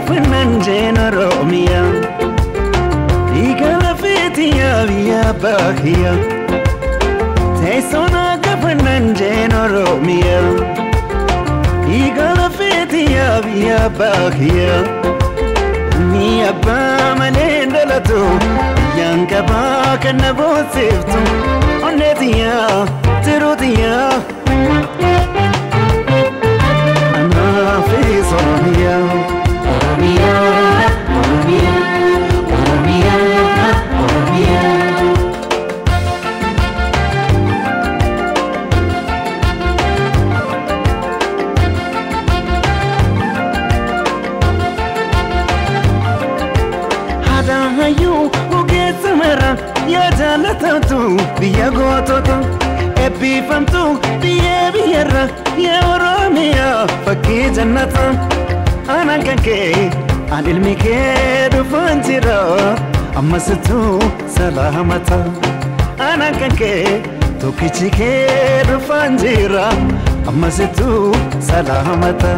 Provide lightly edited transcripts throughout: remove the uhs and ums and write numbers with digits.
gaafannaan jeen Oromiyaa. Dhiiga lafeetiyaa biyya baakiyyaa. Teessoo na gaafannaan jeen Oromiyaa. Dhiiga lafeetiyaa biyya baakiyyaa. Ilmi abbaa malee hin dhalatu biyyaan qabaa kan na boonsiftu onneetiyaa tiruutiyaa. Anaafis Oromiyaa. Oromiyaa, Oromiyaa, Oromiyaa, Oromiyaa. Haadha hayyuu ogeessa mara yaa jaalatamtu biyya gootota eebbifamtu biyya biyyarra yaa Oromiyaa fakkii jannata anaan kan kee an ilmi kee dhufaan jira ammasittuu salaamata anaan kan kee tokkichi kee dhufaan jira ammasittuu salaamata.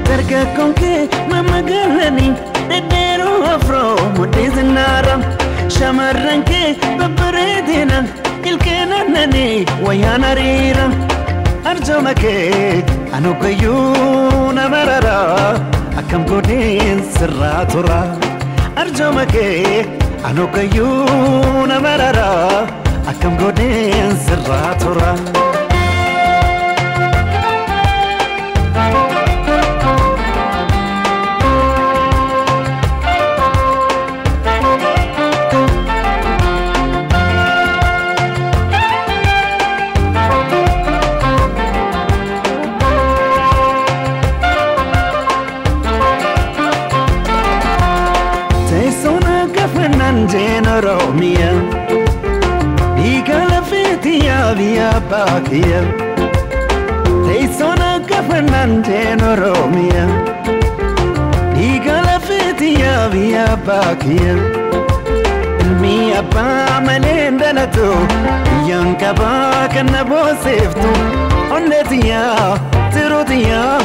Dargaggoon kee mamagaalanii dhedheeroo afroo mudhii zinnaara shamarran kee babbareedina ilkeen aannanii wayyaan hariira arjooma kee anugayyuu na marara akkam godheen sirraa tura arjooma kee anugayyuu na marara akkam godheen sirraa tura. Teessoo na gaafannaan jeen Oromiyaa. Dhiiga lafeetiyaa biyya baakiyyaa. Teessoo na gaafannaan jeen Oromiyaa. Dhiiga lafeetiyaa biyya baakiyyaa. Ilmi abbaa malee hin dhalatu biyyaan qabaa kan na boonsiftu onneetiyaa tiruutiyaa.